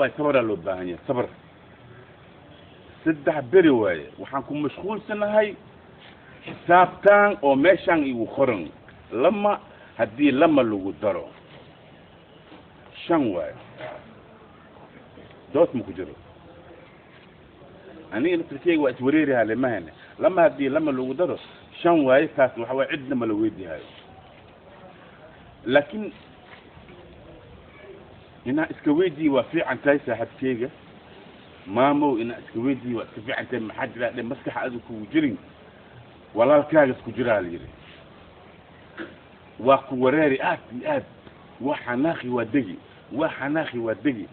Waaye sabaraa loo baahan yahay, sabar. 3 beri waaye waxaan ku mashquulsanahay xisaabtaan oo meeshaan igu qoran. Lama haddii lama lagu daro 5 waaye, dood ma ku jiro. Aniga naftirkeyga waa iswareerihaa lemahane. Lama haddii lama lagu daro 5 waaye, taas waxa waaye cidna ma la weydiihayo. Laakiin inaa iska weydii waa fiican tahay, saaxiibkeyga maamow, inaa iska weydii waa iska fiican tahay. Maxaa jira dhe maskaxa adiga kugu jirin, walaalkaaga isku jiraa la yidhi. Waa ku wareeri aad iyo aad, waa xanaaqi, waa degi, waa xanaaqi, waa degi.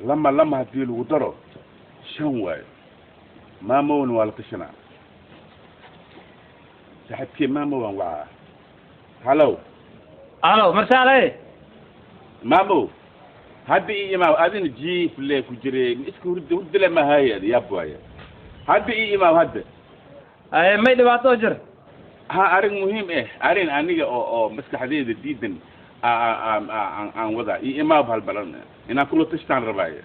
Lama haddii lagu daro 5 waayo, maamowna waa la tashanaa. Saaxiibkey maamow waan wacaa. Halow. Alo, Marsaale. Maamow, hadda ii imaaw. Adina jiif le ku jire, iska hurd hurdile mahaye, adi yaab waaye. Hadda ii imaaw hadda. Ay, may dhibaato oo jir? Ha, arrin muhiim eh, arrin aniga oo maskaxdeyda diidan aan wadaa. Ii imaaw hal balan, inaan kula tashtaan rabaaye.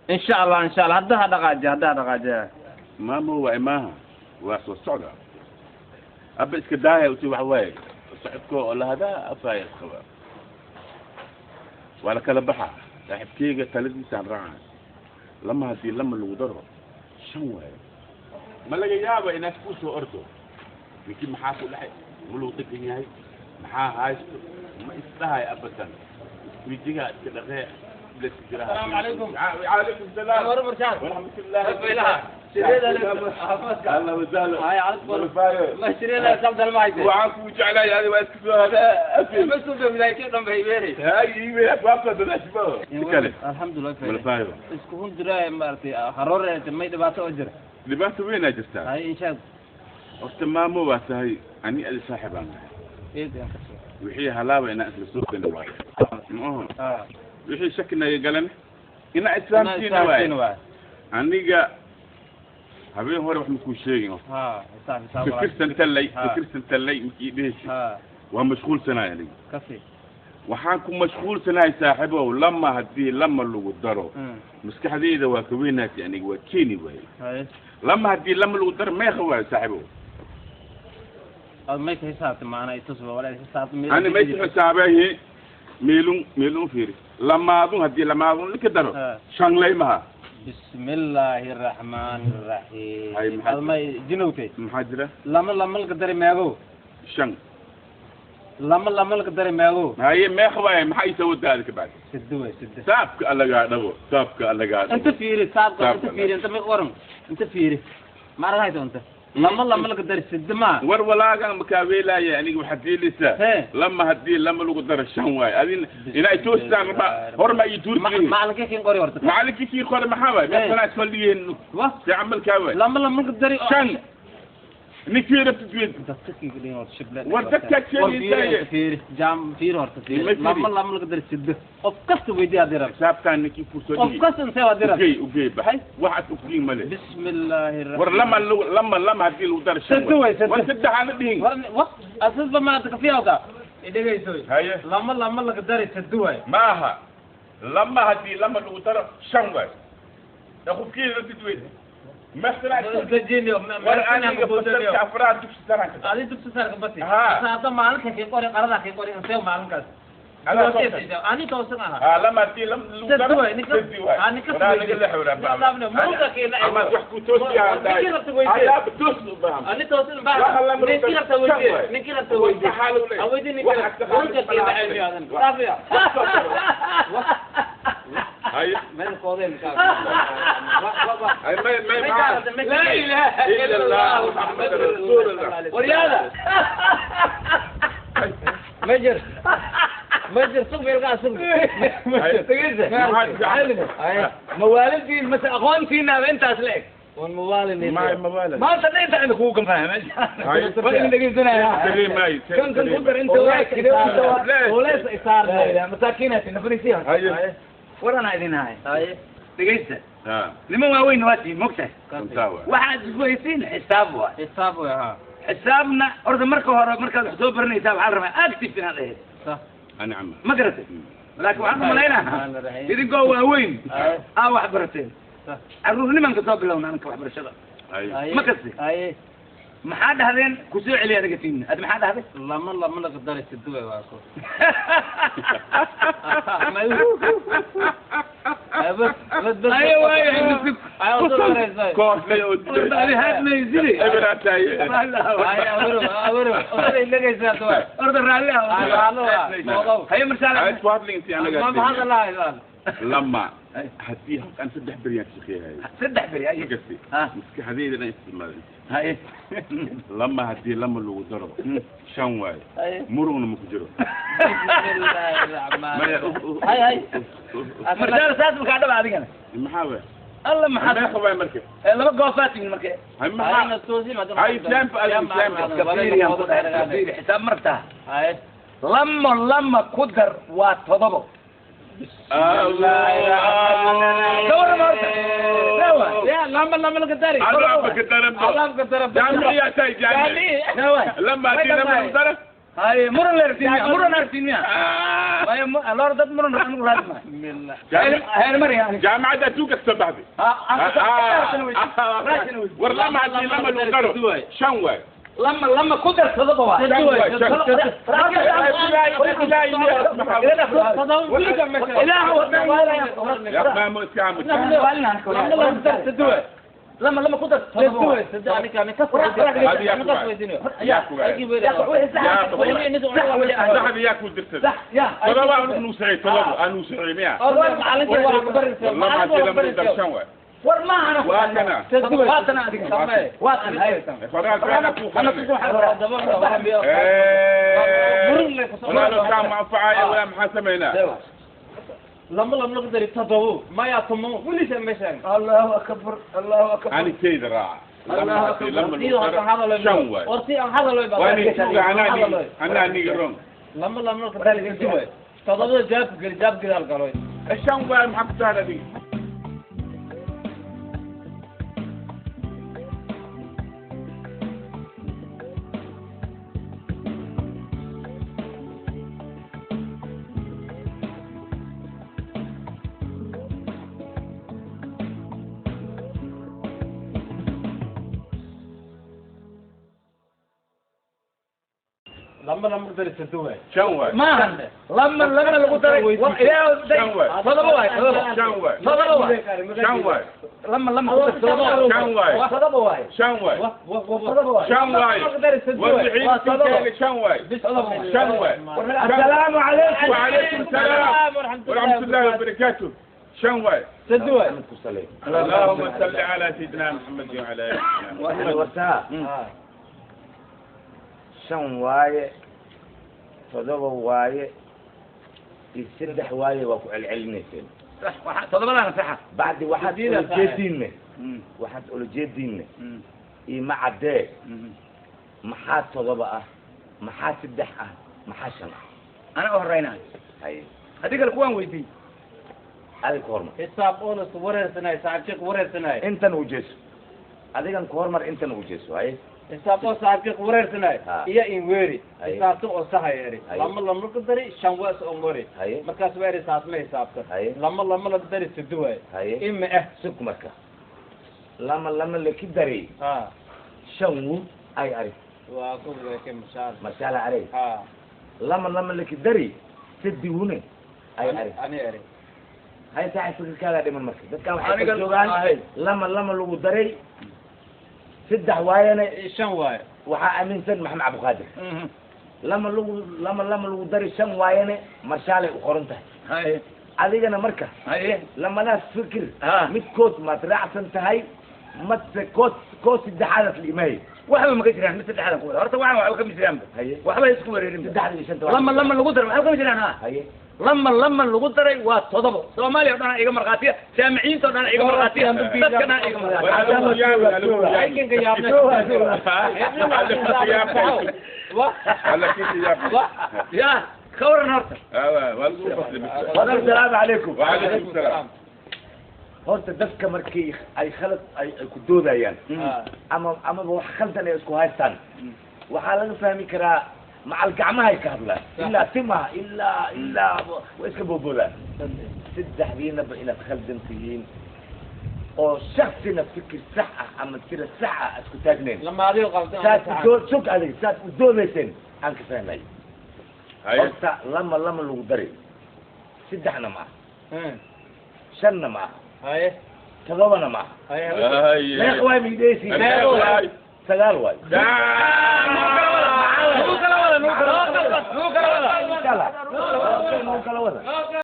Insha Allah, insha Allah, hadda ha dhaqaajiya, hadda ha dhaqaajiya. Maamo, waa imaaha, waa soo socda. Abba iska daaya uti, waxa waaye socodko oo lahadaa afaaya isqaba, waa la kala baxa. Saaxiibkeyga taladiisaan raaca. Lama haddii lama lagu daro 5 waayo, ma laga yaaba inaad ku soo ordo ninkii maxaa ku dhacay, ma lagu degan yahay, maxaa haysto, ma isdhahay abadan. Wejigaa iska dhaqee. Asalaamu calaykum. Calaykum salaam. War Marsaal. Waraxmat ullahi. Faylaha. Ahla wasahla. Hay, calad. Malfaayo. Ma shirida sabdal ma hayse. Waxaan kugu jeclahay adi waa iska soo hadaa afi. Ma soo bilaay kii dhanba ibeeri. Hay, iibe waabta dadaashbo si kale. Alxamdulillah. Malfaayo. Isku hundiraa maartay haroor may dhibaato oo jira? Dhibaato weynaa jirtaa. Hay, insha. Horta maamo waa tahay, ani adi saaxib aan nahay. Eed aan ka soo. Wixii halaaba inaan isla soo gani waayo maaho. Wixii shakinaga galan inaa islaamtiina waaye. Waay. Aniga habeen hore wax makuu sheegin horta. Ha, xisaab xisaab. Fikirsan tallay, fikirsan tallay markii dhehaysa. Waa mashquulsanahay aniga. Kasi. Waxaan ku mashquulsanahay saaxiibow, lama haddii lama lagu daro, maskaxdayda waa ka weynaatay, aniga waa keeni waaye. Lama haddii lama lagu daro meeqa waayo, saaxiibow? Ad may ka xisaabtay maana itus wala xisaabtay? Ani may ku xisaabeehi, meelun meelun fiiri, lamaadun haddii lamaadun lika daro 5 lay maha. Bismillaahi raxmaani raxiim. Hay, maxaa ad may jinowtay? Maxaa jira? Lama lama laka dari meegow? 5. Lama lama laka dari meegow? Haye, meeqa waaye? Maxaa isa wadaada ka bacdi? Siddo way, siddo. Saabka allagaa dhabo, saabka allagaa dhabo. Inta fiiri saabka. Saabka. Inta fiiri, inta may qoran, inta fiiri, ma aragayso? Inta lama lama laka dari siddo ma. War walaagan makaa weelaaya, aniga waxaad yeelaysaa. Lama haddii lama lagu daro 5 waaye, adin inaa toostaan rabaa, hor ma ii tuurtiin. Macalinkee kin qori horta? Macalinkii kii qore maxaa waay? Meesanaa isfaldhigeen see camalkaa waay. Lama lama laka dari 5 ninkii rabtid weyd. Dadka kiga dhigin horta shible. War dadkaad sheegaysaa. War fiiri, jaam fiiri horta, fiiri. Ma fiiri. Lama lama laka dari siddo, qof kasta weydii haddii rab. Xisaabtaan ninkii kusoo qof dhigi kasta intee haddii rab. Ugey, ugey, baxay waxaad ogtiin male. Bismillaahi. War lama lagu lama lama haddii lagu daro 5 Siddo waay, siddo. War saddex aan la dhihin. War wa asasba maanta kafiyawta idhegaysoy. Haye. Lama lama laka dari siddo waay. Maaha, lama haddii lama lagu daro 5 waay ee qofkii rabtid weyd war aniga fasalka afraad dugsi saraan ka adi dugsi sarka bati. Ha. Saata maalinka kii qori, qarada kii qori, intee maalinkaas? Adaa toosan. Ani toosan aha. Ha, lama haddii lama lagu Siddo daro waay, ninka- siddi waay. Ha, ninka Waraa siddi. naga leexwraa. Laabne, mulka keena ama wax ku toosiyaa. Ninkii rabta weydii. Ayaaba toos u baahan. Ani toosan baa. Waxa lama lagu Ninkii daro rabta weydii. 5 waay. Ninkii rabta weydii. Waxaa lagu leeyahay. Ha weydii ninkii Waxa rabta. taqaanid Mulka keena malaha. cilmi aadan. Saafiya. Haye. Meel koodeen ka. Hay, may May maxaa? may Laa ilaaha ila Allah Muhammad rasuulullah. Waryaada. Ma jir. Ma jir sug meelkaa sug. Dhegeysa. Mawaalidtiin mase aqoontiinaaba intaas la eg? Wan mawaalin. May mawaalid. Maanta dhan inta idin kugu ganfahaya. Hay. Waa idin dhegeysanaya. Dareemay. Kan kan ku dar inta waa kide inta waa. Culays isaarnay. Masaakiinaati nafariisiya. Haye. War anaa idin haaya. Haye. Dhegeysta. Ha. Niman waaweyn waa tihiin, mogtahay. Runtaa waay. Waxaad isku haysiin xisaab waay. Xisaab way, ha. Xisaabna horta marka hore markaad wax soo baranaysaa waxaa la rabaa active inaad ahayd. Sax. Ani camal. Ma garatay? Laakiin waxaan u malaynahaa idinkoo waaweyn aa wax barateen. Carruurnimaan ka soo bilowna anka waxbarashada. Ma kasi? Maxaa dhahdeen? Ku soo celiya adiga tiimna. Ad maxaa dhahday? Lama lama laga daray siduwe waa ko. Ayo waayo indisig. Kooxday oo Orda adi haadmayside. Eberaataye. Orda raalli ah. Haye marsaale. Isku hadlin intii anaga. Lama haddii halkan 3 beri aan shaqeeyahay. 3 beri aye. Makasti. Maskaxdayda dhan isticmaalay. Haye. Lama haddii lama lagu daro 5 waaye. Murugna ma ku jiro. Maya. Marsaale saas makaa dhaba adigana. Maxaa waay? Alla maxaa. Meeqa waay marka? 2 goofaa tihiin marka. Hay maxaa? Hay islaamka adiga islaamka. Kafiiriyaan ku dhahay kafiiri xisaab martaa. Lama lama ku dar waa 7. Allah. Ka warrama horta. Sawa. Lama lama laga dari. Allah ka daran. Allah ka daran. Jaamiya tay jaami. Sawa. Lama haddii lama lagu daro. Haye muran la arsiimiya muran arsiimiya. Haye alor dad muran anigu raadi maayo. Haye mar yani. Jaamacadda adduunka kasoo baxday. War lama haddii lama lagu daro 5 waay. Lama lama ku dar 7 waay. 5 waay. Lama lama ku dar 7 waay. Saxbi yaa ku dirtay. 7 anu nusay 7 anu nusay miya. Lama haddii lama lagu daro 5 waay. War ma ana. Waa kana. Waa kana adiga. Waa kan haye. Faraal kana ku xanan. Walaalo kaa ma anfacaayo walaa maxaa samaynaa? Lama lama lagu dari 7 maya 10 weli meeshaan. Allahu akbar Allahu akbar. Ani tayda raaca. Lama haddii lama lagu daro 5 waay. Warti aan hadal Waa nin suga anaa niga ron. Lama lama lagu dari 7 7 jaab geli jaab gadaal galoy. 5 waay maxaa ku tahay adiga? Lama lama lagu dari 7 waay. 5 waay. Maahan lama lama lagu daray ilaa 5 waay. 7 waay 7. 5 waay. 7 waay. 5 waay. Lama lama ku dar 7. 5 waay. 7 waay. 5 waay. 7 waay. 5 waay. War 5 waay. 5 waay. Assalaamu calaykum. وعليكم السلام ورحمة الله وبركاته. 5 waay. 7 waay. اللهم صل على سيدنا محمد وعلى آله. Wartaa 5 waaye 7 waaye iyo 3 waaye waa ku celcelinayseen. 7dana saxa. Bacdi waxaad ulajeediinne waxaad ulajeediinne iyo ma caddee maxaa 7 ah maxaa 3 ah maxaa 5 ah. Ana u horeynayo. Haye. Haddii kale kuwaan weydiin. Adiga ku hormar. Xisaab oona wareersanay saaxiibkii wareersanay. Intan u jeeso. Adigan ku hormar intan u jeeso. Haye. Xisaab oo saaxiibkii wareersanay iyo in weeri. Xisaabta oo sax eri. Lama lama lagu dari 5 waas oo mari. Markaas waa eri saas ma xisaabta. Lama lama lagu dari 7 waay. Ima Sug marka. Lama lama laki dari. 5 ay ari. Waa ku weeke mashaal. Mashaal ari. Lama lama laki dari 7 wune ay ari. Ani eri. Hay saaxiib fikirkaaga dhiman marka. Dadkan waxay ka joogaan lama lama lagu daray 3 waayana 5 waay. Waxaa aaminsan Maxamed Cabdiqaadir. Lama lagu lama lama lagu daray 5 waayana marshaalay u qoran tahay. Haye. Adigana marka. Haye. Lamadaas fikir midkood maad raacsan tahay madse kood kood 3aad la imaayay. Waxba ma ka jiraan mid 3aad ku wada. Horta waxaan waxba kama jiraan. Haye. Waxba isku wareerin. 3 iyo 5. Lama lama lagu daray waxba kama jiraan ha. Haye. Lama lama lagu daray waa 7. Soomaaliya oo dhan iga marqaatiya, jaamiciinta oo dhan iga marqaatiya, dadka dhan iga marqaatiya. Ya, ka waran horta. Assalaamu calaykum. وعليكم السلام. Horta dadka markii ay khalad ay ku doodayaan ama amaba wax khaldan ay isku haystaan waxaa laga fahmi karaa Macal gacmahay ka hadlaan ilaa timaha ilaa way iska boobodaan. Saddexdiinaba inaad khaldan tihiin oo shaksina fikir sax ah ama tira sax ah isku taagnayn. Lama adigo qaldan. Saad u sug adig saad u doodayseen aan ka fahnay. Horta lama lama lagu dari saddexna ma aha, shanna ma aha, todobana ma aha. Meeq waay midheysi? 9 waay. Nugu kala wada.